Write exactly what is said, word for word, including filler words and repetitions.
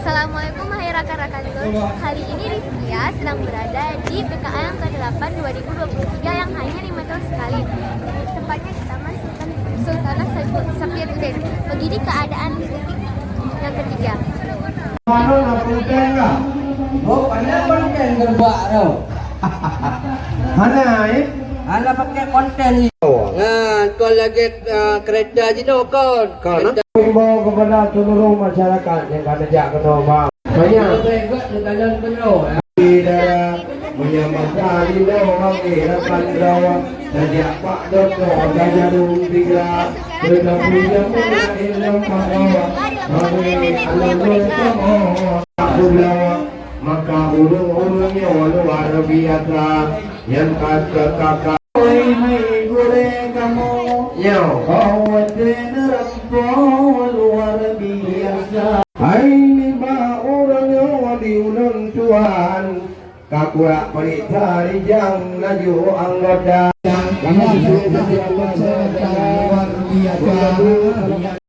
Assalamualaikum, hai rakan-rakanku. Hari ini Rizkia sedang berada di P K A yang kedelapan dua ribu dua puluh tiga yang hanya lima tahun sekali. Tepatnya di Taman Sultan, Sultanah Saiful, Safiatuddin. Begini keadaan di titik yang ketiga. Mana konten lah? Oh, pandai konten gerbak tu. Mana, eh? Alah pakai konten ni. Nah, kau lagi, ah, kereta je tu, kon. Kon, ah? Kereta. Imbau kepada seluruh masyarakat yang ka neujak keunoe, bang. Banyak. Kalau baik buat, lu kalau penuh, ya. Di darat, menyamasa di lorong di rakan rawa, tajak pak doktor, tajak tiga, tetapi yang mula ilmu pagawa, bagi alam berkama, tak berlawa, maka urung-urung nyoe luar biasa, yang kata kakak. Oi, hai gurée kamoe. Yo. Kawat neurang po luar biasa. Hai nibak ureuëng nyoe di ulôn tuan, ka kurak peuriksa rijang laju anggota. Kamoe seutia peserta luar biasa.